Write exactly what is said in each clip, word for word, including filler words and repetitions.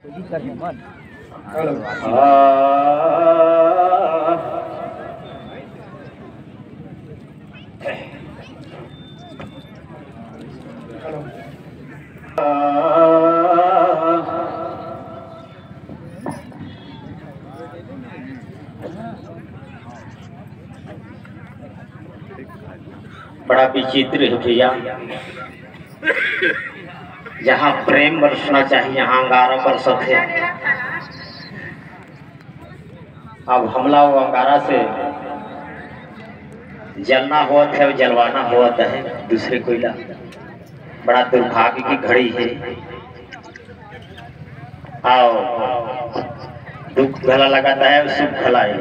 बड़ा विचित्र हे भैया, जहाँ प्रेम बरसना चाहिए, यहाँ अंगारा बरसत हे। अब हमला वो अंगारा से जलना होत हे, जलवाना होत हे दूसरे कोई ला। बड़ा दुर्भाग्य की घड़ी हे। अउ दुख घला लगत हे, सुख घला हे।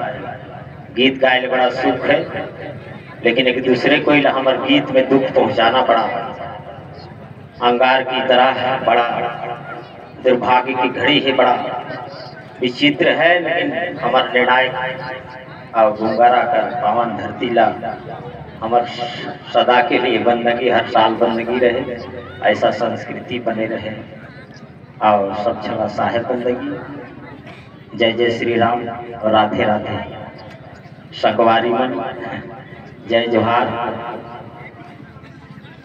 गीत गाए ले बड़ा सुख हे, लेकिन एक दूसरे कोई ला हमर गीत में दुख पहुंचाना बड़ा अंगार की तरह हे। बड़ा दुर्भाग्य की घड़ी हे, बड़ा विचित्र हे, लेकिन हमर निर्णायक अउ गुंगारा कर पावन धरती ला हमर सदा के लिए बंदगी, हर साल बंदगी रहे, ऐसा संस्कृति बने रहे। अउ सब झन ला साहेब बंदगी। जय जय श्री राम, राधे राधे। संगवारी मन, जय जोहार।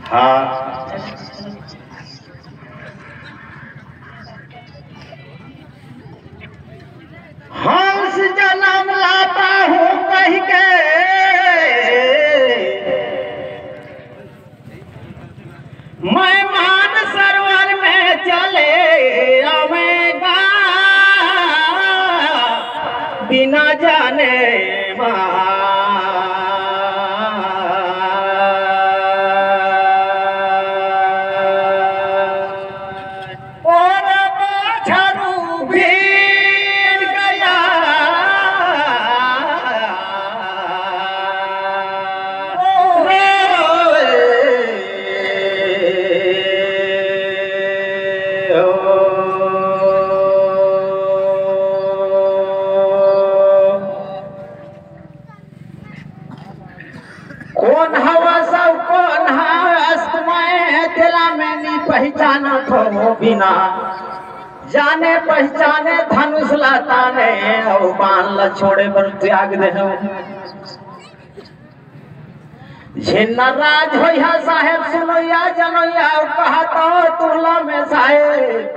हाँ, हंस जनम लाता हूँ कहि के मैं मानसरोवर में चले आवेगा, बिना जाने माँ। और बछरू बीन गया। कोन हवस अउ कोन हस मैं तेला मैं नी पहिचानत हों बिना जाने पहिचाने धनुष ला ताने अउ बाण ला छोड़े बर त्याग देहूं। झिन नाराज होइहा साहेब सुनोइया जनोइया अउ कहत हों तुला में साहेब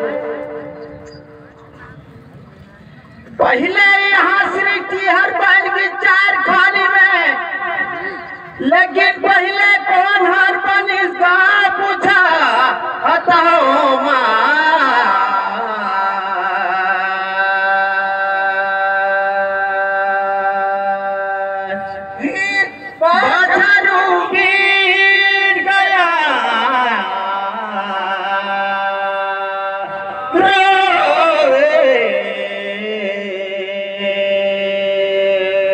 पहिले इहाँ सृष्टि हर बन गे चार खानी में, लेकिन पहिले कोन हर बनिस गा पूछा हतहो माँ। बछरू बीन गया। रोवे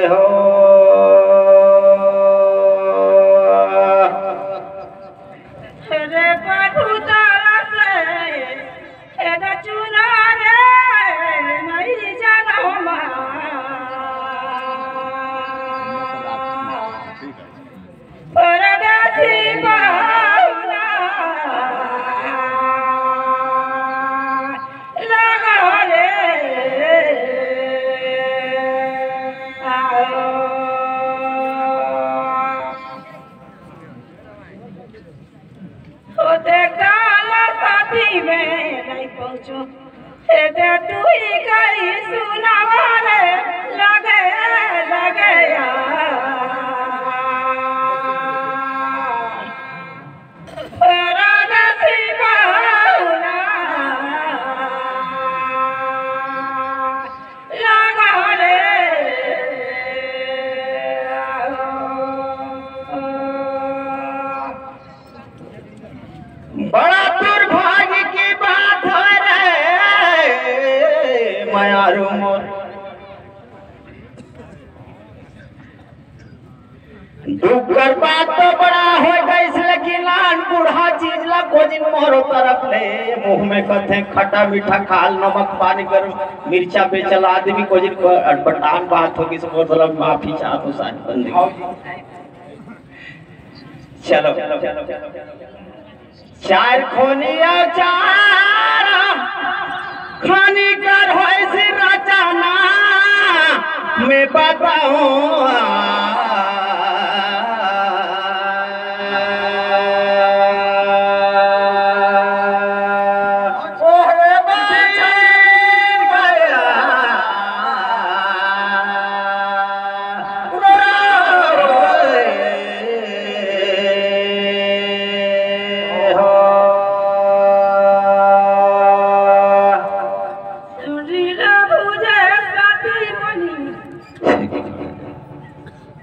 हो। रे प्रभु तरस एदा चुना रे नहीं जानो माँ। परदेसी बाहुना लगा रे। आओ। होते काला साथी में नहीं पहुँचो। एदे तू ही कही सुनावा रे, लगे, लगे यार। राधा सी बाहुना, लगा रे। बड़ा दुर्भाग्य की बात है रे मयारू मोर। दुख कर बात तो बड़ा हो गइस, लेकिन आन बूढ़ा चीज ला कोजिन मोरो तरफ ले मुंह में कथे खट्टा मीठा खाल नमक पानी कर मिर्चा बेचल आदमी कोजिन को अटपटांग बात होगी से मोर तरफ माफी चाहत हों साहेब बंदगी। चलो, चार खोनिया चार खानी कर होइस रचना, मैं बताऊं। ओहरे बचन गया।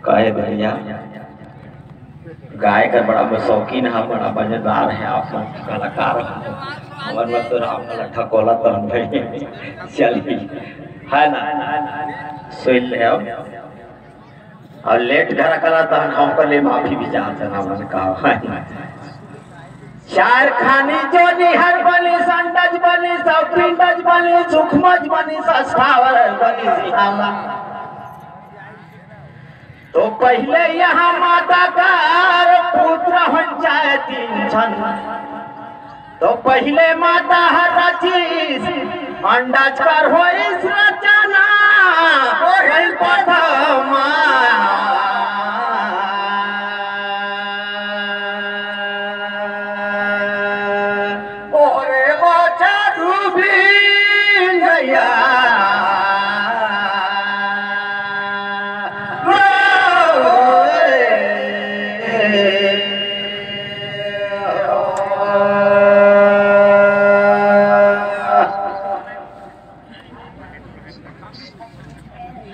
काहे भैया, गाय कर बड़ा शौकीन हा, बड़ा मजेदार है, आप मन कलाकार हो। हमर मन तो राम कला ठकोला तो हम भाई चली, है ना? सुन ले अब। अउ लेट घरा करा तहन हम कर ले माफी भी चाहत हन, हमन का है। चार खानी जोनी हर बनी, संडज बनी, सब पिंडज बनी, सुखमज बनी, सस्तावर बनी सिहाला। तो पहिले यहाँ माता कर पुत्र हन जाय तीन झन। तो पहिले माता हर रचिस, अंडज कर होइस रचना, ओही पथमा। ओरे बछरू बिंदैया।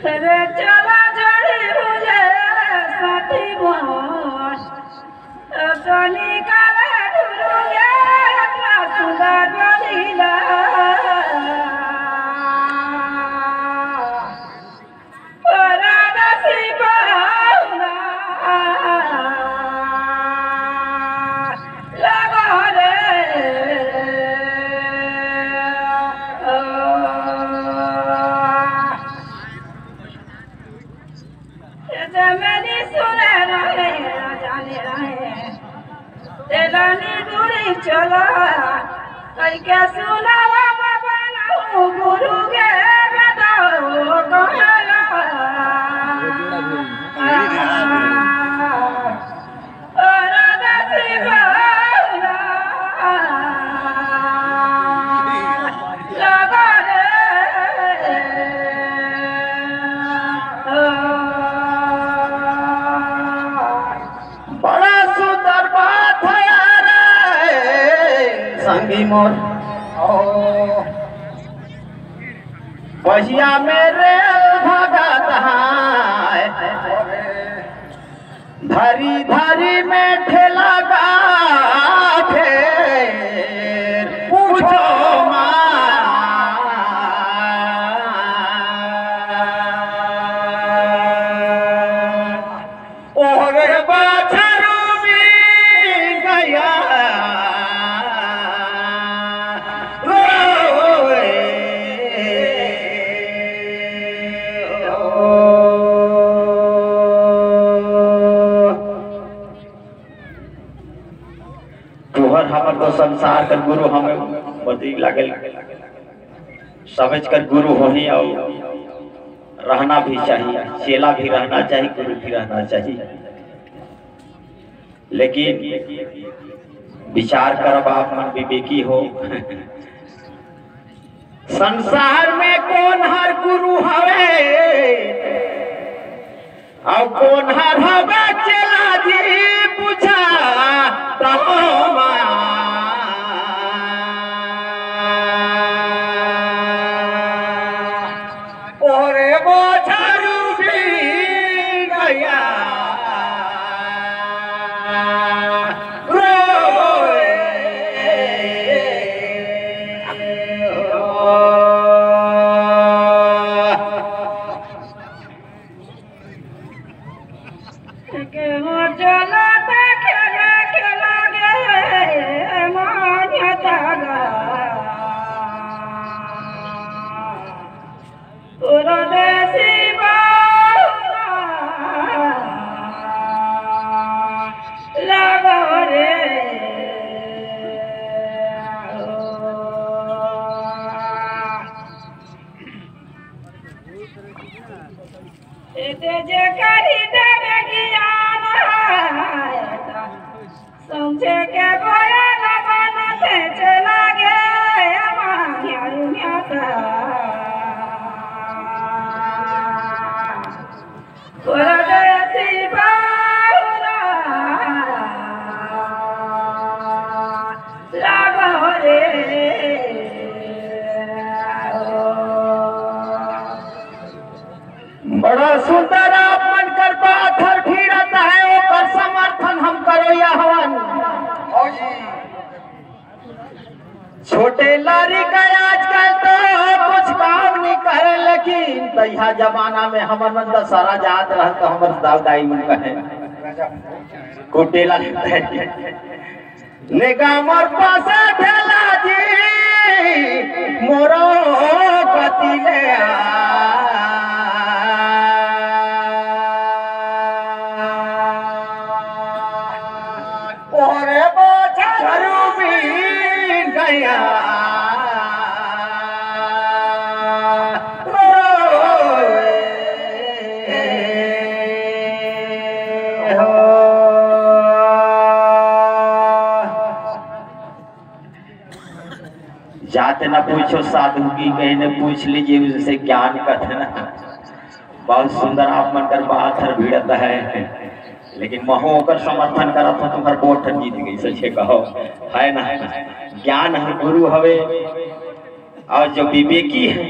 अरे चला जोड़ी मुझे साथी मोर, सोनी काले गुरु ये अपना सुंदर डोलीला। परदेसी बहुना लगो रे। जमनी सुने रहे, जाने रहे, तेलानी दूरी चला, कई के सुनावा बाबा नहु गुरु के बताओ कहला। बड़ा सुंदर बात है रे संगी मोर। ओ, बहिया मेरे भगत है, धरी धरी में ठेला गा फेर पूछो माँ। ओहरे बाछरू बिंदैया रोए। तुहर हमर तो संसार कर गुरु हमें बदरी लागल। समझ कर गुरु होही अउ रहना भी चाहिए, चेला भी रहना चाहिए, गुरु भी रहना चाहिए। लेकिन विचार करब आप मन विवेकी हो। संसार में कोन हर गुरु हवे, अउ कोन हर हवे चेला जी पूछा तहो माँ। ओरे बोझरू बिंदैया रोए। के हो चलत खेले खेला गे मान्यता गा। परदेसी बहुना लगो रे। एते जे करी देवे ज्ञान है, समझे के बयान बनते चला गे, माया दुनिया ता। परदेसी बाहुला लागो रे। बड़ा सुंदर आप मन कर बात हर भिड़त है, ओकर समर्थन हम करो या हवन। छोटे लारी का आजकल तो कुछ काम नहीं करे, लेकिन तैहा जमाना में हमर मन दशहरा जात रहन तो हमर दाऊ दाई मन कहे, कुटेला लेते हैं। नेगा मोर पासे ठेला जी, मोरो गति ले आ। ओरे बछरू बीन गया। जात न पूछो साधु की, कहीं ने पूछ लीजिए उनसे ज्ञान कथन। बहुत सुंदर आप मन कर बात हर भिड़त है, लेकिन महू ओकर समर्थन करत हो, तुम्हर वोट हर जीत गई, सचे कहो, है ना? ज्ञान हर गुरु हवे, और जो विवेकी है,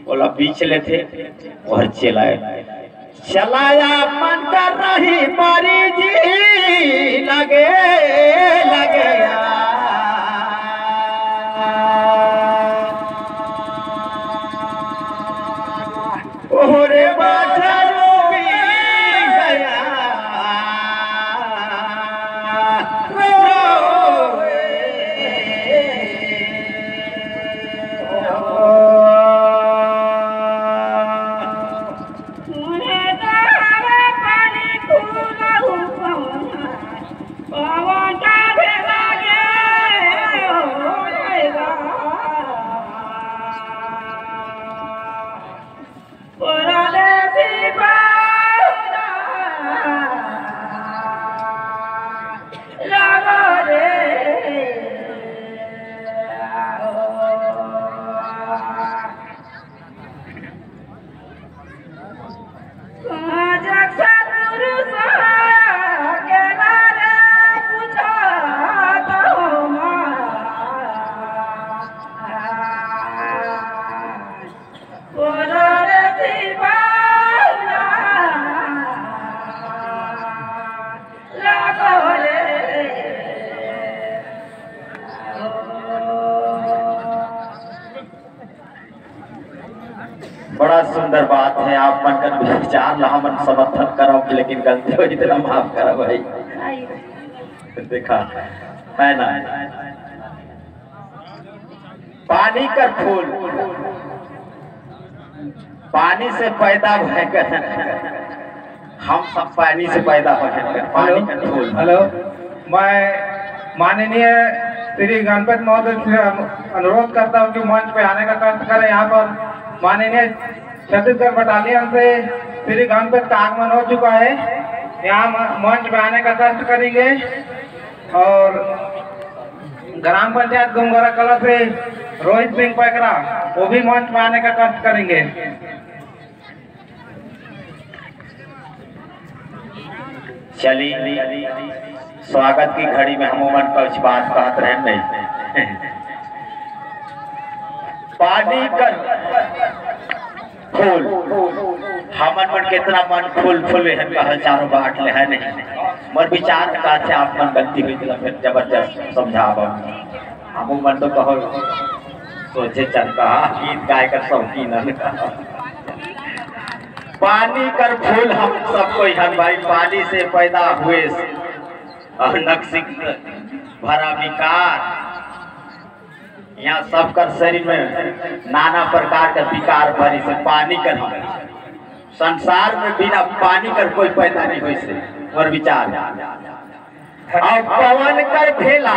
ओला बीच लेथे, ओहर चेला है। चलाया मन कर रही मरी जी, लगे, लगे। ओरे बछरू बीन गया। बड़ा सुंदर बात है, आप मन कर विचार ला हमन समर्थन करब, लेकिन गलती होही तेला माफ करब भाई। देखा, है ना? पानी कर फूल, पानी से पैदा भय कर, हम सब पानी से पैदा होय हन, पानी हेलो। कर फूल। हेलो, मैं माननीय श्री गणपत महोदय से अनु-, अनुरोध करता हूँ कि मंच पे आने का कष्ट करें। यहाँ पर माननीय छत्तीसगढ़ बटालियन से श्री गणपत का आगमन हो चुका है। यहाँ म-, मंच पे आने का कष्ट करेंगे। और ग्राम पंचायत गुमगरा कला से रोहित सिंह पैकरा, वो भी मंच पे आने का कष्ट करेंगे। चली, स्वागत की घड़ी में हमू मन कुछ बात कहत रहन नहीं। पानी कर फूल, हमन मन कितना मन फूल फूल है, कहा चारों बाट ले है नहीं। मोर विचार का से आप मन गलती हुई तो फिर जबरदस्त समझाब। हमू मन तो कहो सोचे चल कहा गीत गाय का शौकीन है। पानी कर फूल हम सब कोई हन भाई, पानी से पैदा हुए और नक्सिक भरा विकार। यहाँ सबकर शरीर में नाना प्रकार के विकार भरी से पानी कर हम संसार में बिना पानी कर कोई पैदा नहीं होई से। मोर विचार। अउ पवन कर भेला,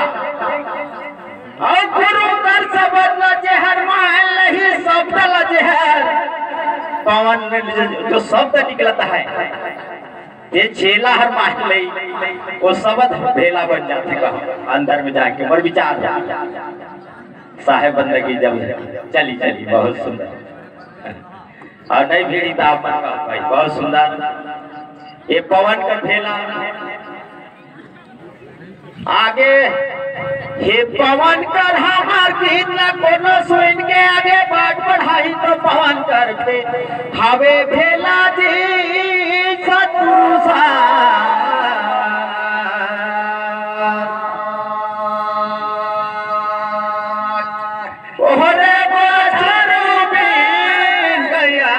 अउ गुरु कर शब्द ला जेहर मान लही शब्द ला जेहर, पवन में जो, जो शब्द निकलता है, ये चेला हर मान ले, वो शब्द भेला बन जाथे का अंदर में जाके, मोर विचार। साहेब बंदगी जब चली, चली, बहुत सुंदर। और नहीं भी रीता आप मन का भाई, बहुत सुंदर। ये पवन का भेला आगे, हे पवन कर हमार गीत ला कोनो सुन के आगे बाट बढ़ाही तो पवन कर के हवे भेला जी सतपुरुषा। ओहरे बछरू बिन गैया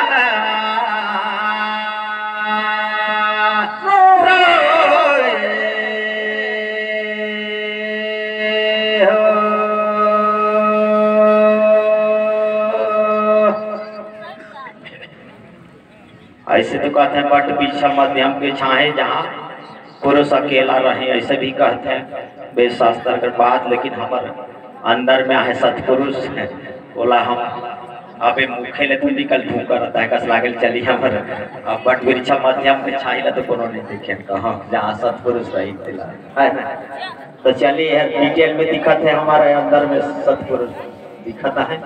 रोए हो। ऐसे तो कहते हैं, बट बिछम मध्यम के छाहे, जहाँ पुरुष अकेला रहे, ऐसे भी कहते हैं वेद शास्त्र के बात, लेकिन हमर अंदर में आहे सतपुरुष, ओला हम अबे मुखे ले तो निकल भूखा रहता है, कस लागल चली हमर। अब बट बिछम मध्यम के छाहे ला तो कोनो नहीं देखे, कहाँ जहाँ सतपुरुष रही तेला, है ना? तो चलिए यार, डिटेल में दिखत है हमारे अंदर में सतपुरुष दिखत है।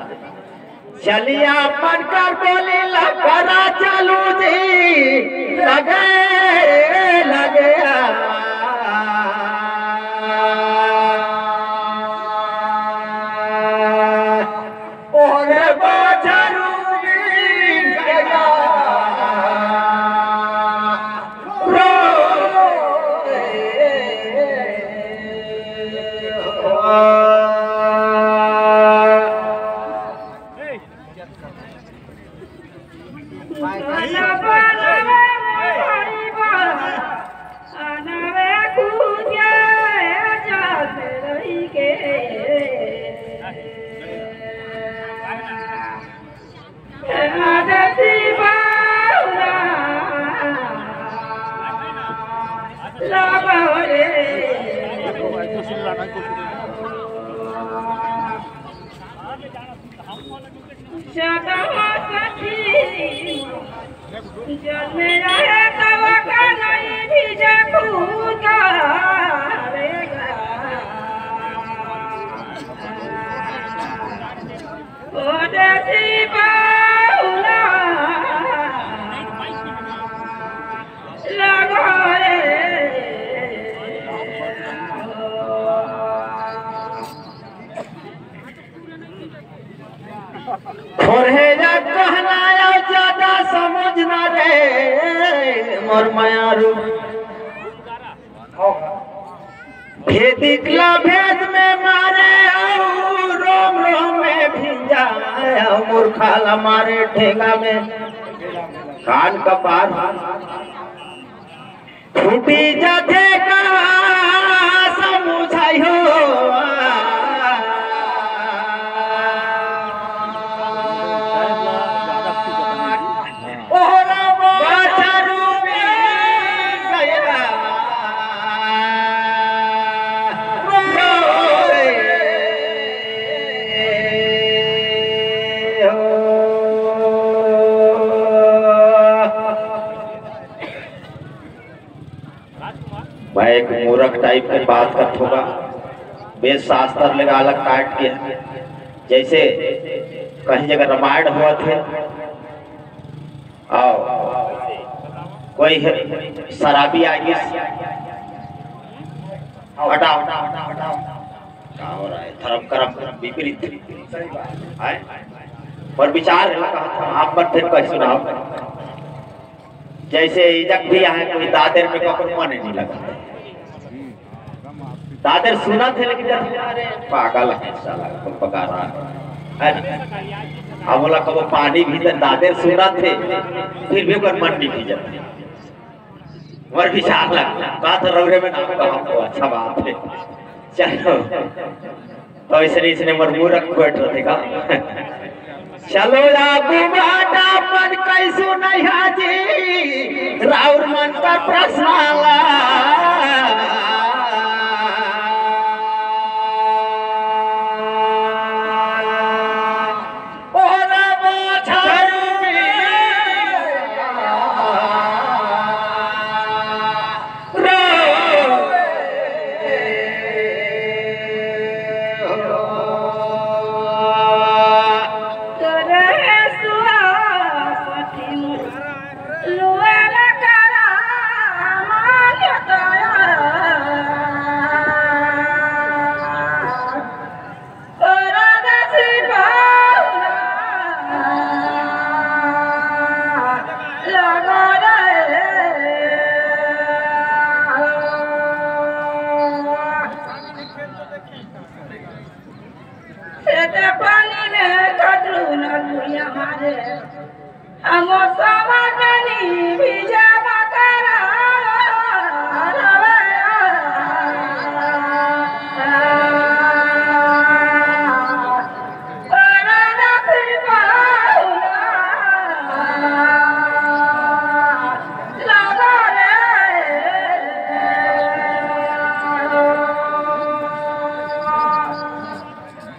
चलिया मन कर बोली ला करा चालू जी, लगे, लगे आ। ओरे बछरू बिन गैया रोए। थोरहे या कहना या ज्यादा समझना रे मोर मयारू। भेदिक ला भेद में मारे अउ रोम रोम में भिंजा, अउ मूर्खा ला मारे ठेंगा में कान कपार। फूटी जाथे का समुझाई हो। ओहरा बछरू बिन गैया रोए हो। मैं एक मूर्ख टाइप के बात करत होगा, वेद शास्त्र ले गाला काट के, जैसे कहीं जगह रामायण होवत हे, अउ कोई हे, शराबी आ गिस, हटाओ, हटाओ, हटाओ, हटाओ। का हो रहा है? धर्म कर्म विपरीत है। पर विचार है, कहा था, आप मत फिर कह सुनाओ। जैसे इजक भी आहे, कोई दादेर में कखनो मन नहीं लगा। दादेर सुनत हे, लेकिन कहत हे, "अरे, पागल है साला, कोन बका रहा है?" है ना? अब बोला, कबो पानी भी तो दादेर सुनत हे, फिर भी ओकर मन नहीं भीजत हे। मोर विचार लग, बात रौरे में नाम कहा, तो अच्छा बात है। चलो, तो ऐसे नहीं, इसने मोर मूर्ख बैठ रहे का। चलो आगू बाटा मन कैसो नहीं हाजी, राउर मन का प्रश्न ला। ओरे बछरू बिन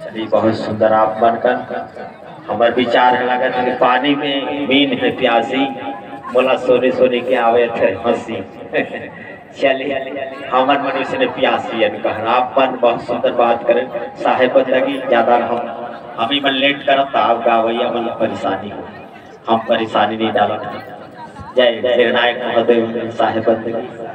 चलिए, बहुत सुंदर आप मन कन। हमर विचार हे, लगत हे कि पानी में मीन हे प्यासी, मोला सोने सोने के आवे थे हंसी। चलिए, हमर मनुष्य ने प्यासी अन कहन। आप मन बहुत सुंदर बात करें। साहेब बंदगी ज्यादा हम, हम ही मन लेट करब त आप गवैया मन परेशानी हो, हम परेशानी नहीं डालत। जय निर्णायक महोदय, साहेब बंदगी।